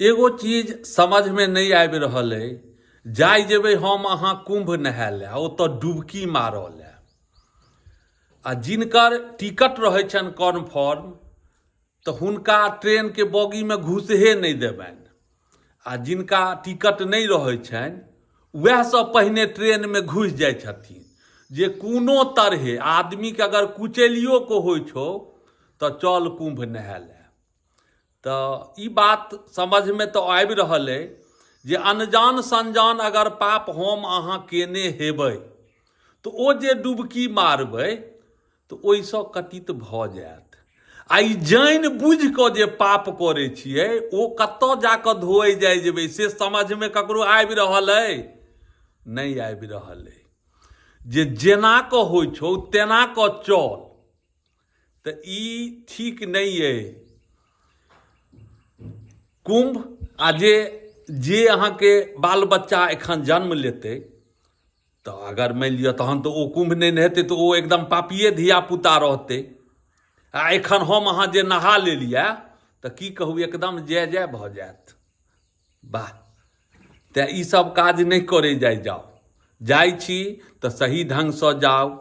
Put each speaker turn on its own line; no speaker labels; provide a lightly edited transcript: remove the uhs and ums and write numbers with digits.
एगो चीज समझमे नहि आबि रहल अइ, जाइ जेबै हम अहाँ कुम्भ नहाय लए, ओतऽ डुबकी मारऽ लए, आ जिनकर टिकट रहै छनि कन्फर्म तऽ हुनका ट्रेनके बॉगीमे घुसहे नहि देबनि, आ जिनका टिकट नहि रहै छनि वएह सब पहिने ट्रेनमे घुसि जाइ छथिन। जे कोनो तरहे आदमीके अगर कुचलियो के होइ छौ तऽ चल कुम्भ नहाय लए। तऽ ई बात समझमे तऽ आबि रहल अइ जे अनजान संजान अगर पाप हम अहाँ केने हेबै तऽ ओ जे डुबकी मारबै तऽ ओहिसँ कटित भऽ जायत। आ ई जानि बुझि कऽ जे पाप करै छियै ओ कतऽ जा कऽ धोए जाइ जेबै से समझमे ककरो आबि रहल अइ? नहि आबि रहल अइ। जे जेना कऽ होइ छौ तेना कऽ चल, तऽ ई ठीक नहि अइ। कुम्भ आ जे जे अहाँके बाल बच्चा एखन जन्म लेतै तऽ अगर मानि लिअ तहन तऽ ओ कुम्भ नहि नहेतै तऽ ओ एकदम पापिए धियापुता रहतै। आ एखन हम अहाँ जे नहा लेलियै तऽ की कहू, एकदम जय जय भऽ जायत। वाह! तेँ ईसभ काज नहि करै जाइ जाउ। जाइ छी तऽ सही ढङ्गसँ जाउ।